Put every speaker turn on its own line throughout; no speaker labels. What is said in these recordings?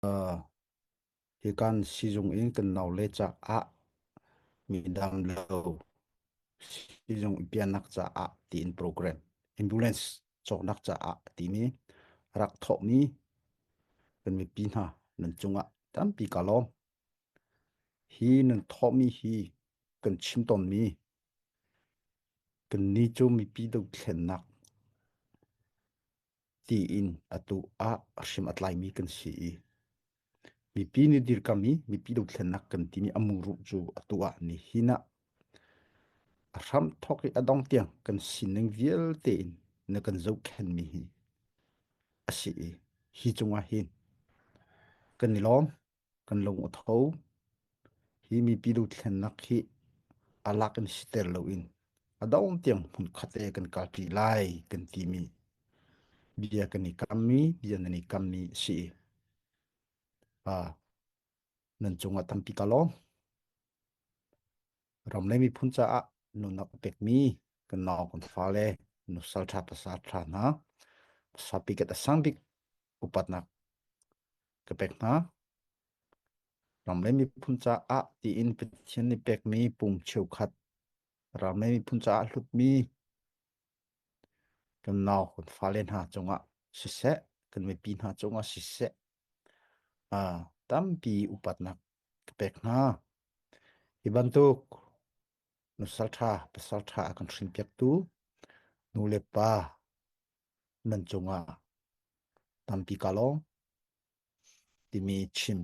Hi kan sizung in kan naule caah midang lo sizung i piannak caah tiin program ambulance cawknak caah timi rak thawhmi kan mipi hna nan cungah tampi ka lawm. Hi nan thawhmi hi kan chim tawnmi kannih cu mipi dothlennak tiin atu ah hrim a tlaimi kan si i mipi nih dirkam i mipi dothlennak kan timi a muru cu atu ah nihin ah a hram thawk i a dong tiang kan sining vialte in na kan zohkhenmi hi a si i hi cungah hin kan i lawm. Kan lung a tho. Hi mipi dothlennak hi a lak in siter loin a dong tiang hmunkhat te kan kalpi lai kan timi bia kan i kammi bia nan i kammi a si. Ah, nan cungah tampi ka lawm. Ram le miphun caah nunnak a pekmi kan nau kan fale nusal ṭha pasal ṭha hna sapiket a sang bik upatnak ka pek hna. Ram le miphun caah tiin Pathian nih pekmi pum cheukhat ram le miphun caah hlutmi kan nau kan fale hna cungah siseh, kan mipi hna cungah siseh, ah tampi upatnak ka pek hna. Hi bantuk nusal ṭha, pasal ṭha a kan hrinpiaktu nu le pa nan cungah tampi ka lawm timi chim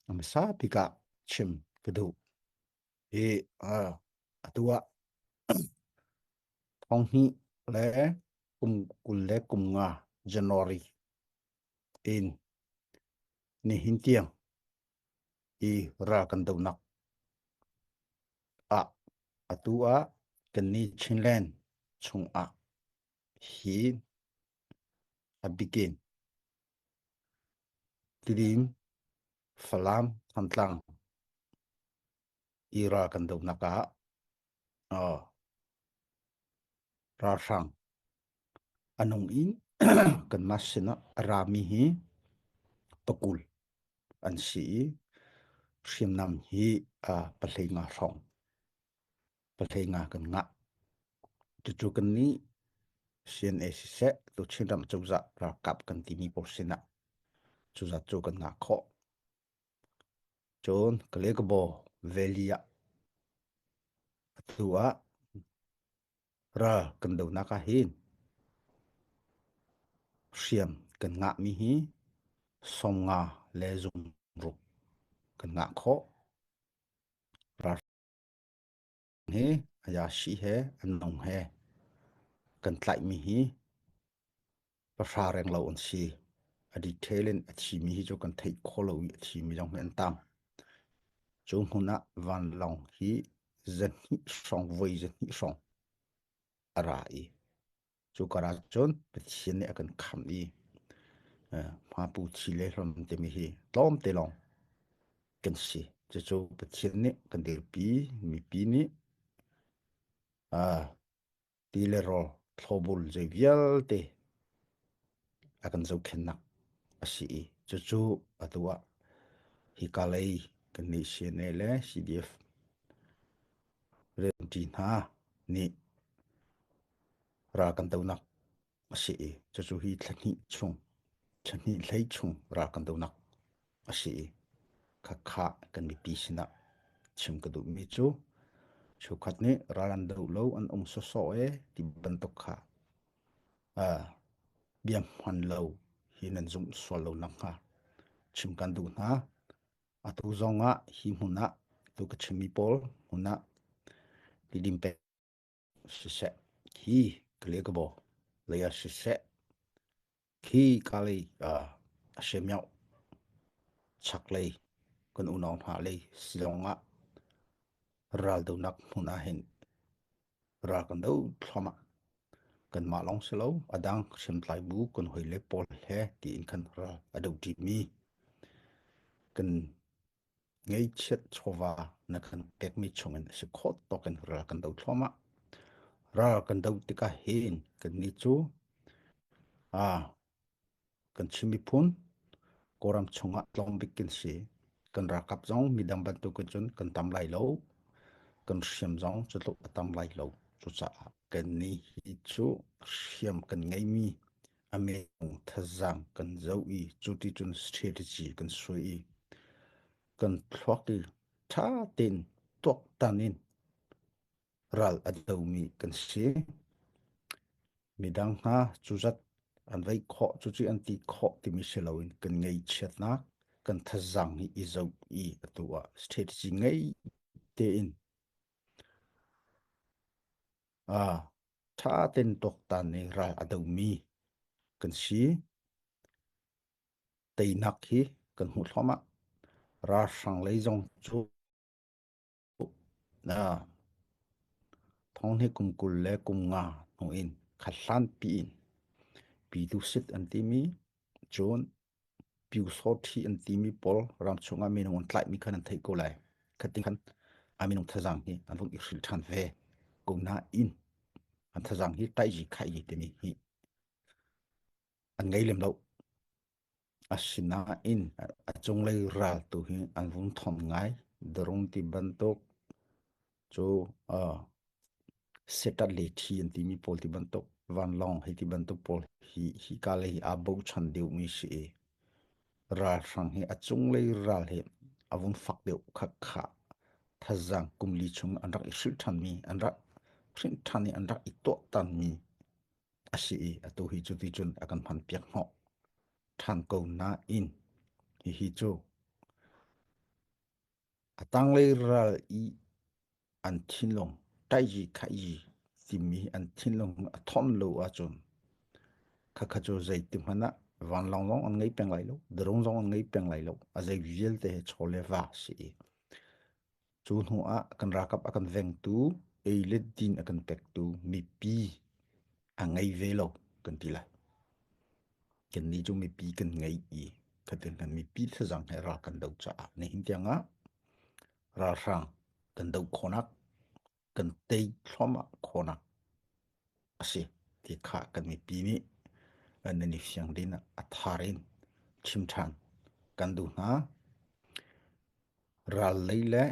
a hmasa bik ah chim ka duh. Hi atu ah thonghnih le kum 25 January in nihin tiang i ral kan donak ah atu ah kannih Chinland chungah hi a bikin Tidim, Falam, Thantlang i ral kan donak ah uh, ralhrang a nung in kanmah sinah a rami hi pakul an si i hriamnam hi uh, pahlei nga hrawng pahlei nga kan ngah. Cucu kannih CNA siseh tu Chinram cozah ralkap kan timi pawl sinah cuzat cu kan ngah khawh. Cun Kalekabaw Valley ah atu ah ral kan donak ah hin hriam kan ngahmi hi 50 le zungruk kan ngah khawh. Ral hi a yashi he an nung he kan tlaihmi hi pahra renglo an si. A detail in a thimi hi cu kan theih khawh lo i a thimi zong hi an tam. Cu hmun ah vanlawng hi zahnih hrawng voi zahnih hrawng a ra i cu karah cun Pathian nih a kan khamh i hmapu thi le hlom timi hi tlawmte lawng kan si. Cucu Pathian nih kan dirpi, mipi nih ti le rawl thlawbul zei vialte a kan zohkhennak a si i cucu atu ah hika lei kan nih CNA le CDF rianṭi hna nih ral kan donak a si i cucu hi thla hnih chung thla hnih hlei chung ral kan donak a si i khakha kan mipi sinah chim ka duhmi cu cheukhat nih ral an do lo an um sawsawh e ti bantuk kha bia hman lo hi nan zumh sual lo nakhnga chim kan duh hna. Atu zong ah hi hmun ah tu ka chimmi pawl hmun ah tidim pek siseh hi kale ka bo lei ah siseh khi ka lei a semiao chaklei kan unau hna lei silong ah raldonak hmun ah hin ral kan do thluahmah. Kanmah lawng si lo, a dang hriamtlai bu kan hawile pawl he tiin khan ral a do ṭimi kan ngeihchiat chawva na kan pekmi chungin a si khawh tawk in ral kan do thluahmah. Ral kan do tikah hin kannih cu ah kan Chin miphun. Kawlram chungah tlawm bik kan si. Kan ralkap zong midang bantukin cun kan tam lai lo. Kan hriam zong cu tluk a tam lai lo. Cucaah kan nih hi cu hriam kan ngeimi a minung thazaang kan zoh i cu ti cun strategy kan suai i kan thluak i ṭha tein tuaktan in ral a domi kan si. Midang hna cuzat an vei khawh, cucu an ti khawh timi si loin kan ngaihchiatnak, kan thazaang hi i zoh i atu ah strategy ngei tein ṭha tein tuaktan i ral a domi kan si. Teinak hi kan hmuh thluahmah. Ralhrang lei zong cu Thong hi kum 20 le kum nga hnu in khathlan piin Pyitusit an timi cun Pyusawṭhi an timi pawl ramchung ah minung an tlaihmi khan an theih ko lai. Khatin khan a minung thazaang hi an vung i hrilh ṭhan ve ko nain an thazaang hi ṭaihyi khaihyi timi hi an ngei lem lo. Asinain a cunglei ral tu hi an vung thawng ngai. Drone ti bantuk cu setat le thi an timi pawl ti bantuk vanlawng hei ti bantuk pawl hi hika lei hi aa bochan deuhmi si i ralhrang hi a cunglei ral hi a vung fak deuh khakha thazaang kum li chung an rak i hrilh ṭhanmi an rak hrinh ṭhan i an rak i tuahtanmi a si i atu hi cuti cun a kan hmanpiak hnawh ṭhan ko nain hihi cu a tanglei ral i an thinlung ṭaihyi khaihyi timi an thinlung a thon lo ahcun khakha cu zeiti hmanh ah vanlawng zong an ngei peng lai lo drone zong an ngei peng lai lo a zei vialte he chaw le va si i Cu hnu ah kan ralkap a kan vengtu, ei le din a kan pektu mipi a ngei ve lo kan ti lai. Kannih cu mipi kan ngei i khatin kan mipi thazaang he ral kan do caah nihin tiang ah ralhrang kan do khawhnak, kan tei thluahmah khawhnak a si ti kha kan mipi nih nan i fiang din ah a thar in chim ṭhan kan duh hna. Ral lei le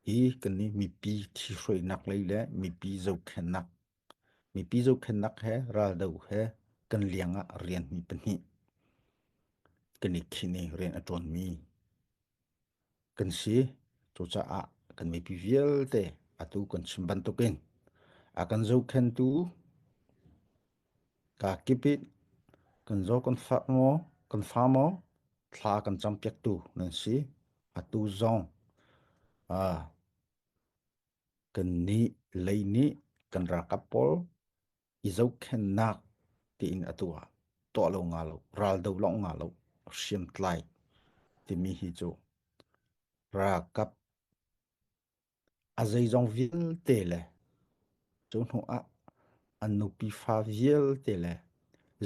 hi kan nih mipi ṭhihruainak lei le mipi zohkhenhnak mipi zohkhenhnak he raldo he kan liang ah rian mi pahnih kan i khinh i rian a ṭuanmi kan si. Cucaah kan mipi vialte atu kan chim bantukin a kan zohkhentu Ka kip in kan zaw kan fak maw, kan fa maw, thla kan campiaktu nan si. Atu zong ah kannih lei nih kan ralkap pawl i zohkhenhnak tiin atu ah tuah lo nga lo, raldo lawng nga lo, hriamtlai timi hi cu ralkap A zeizong vialte le cu hnu ah an nupi fa vialte le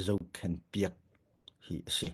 zohkhenhpiak hi a si.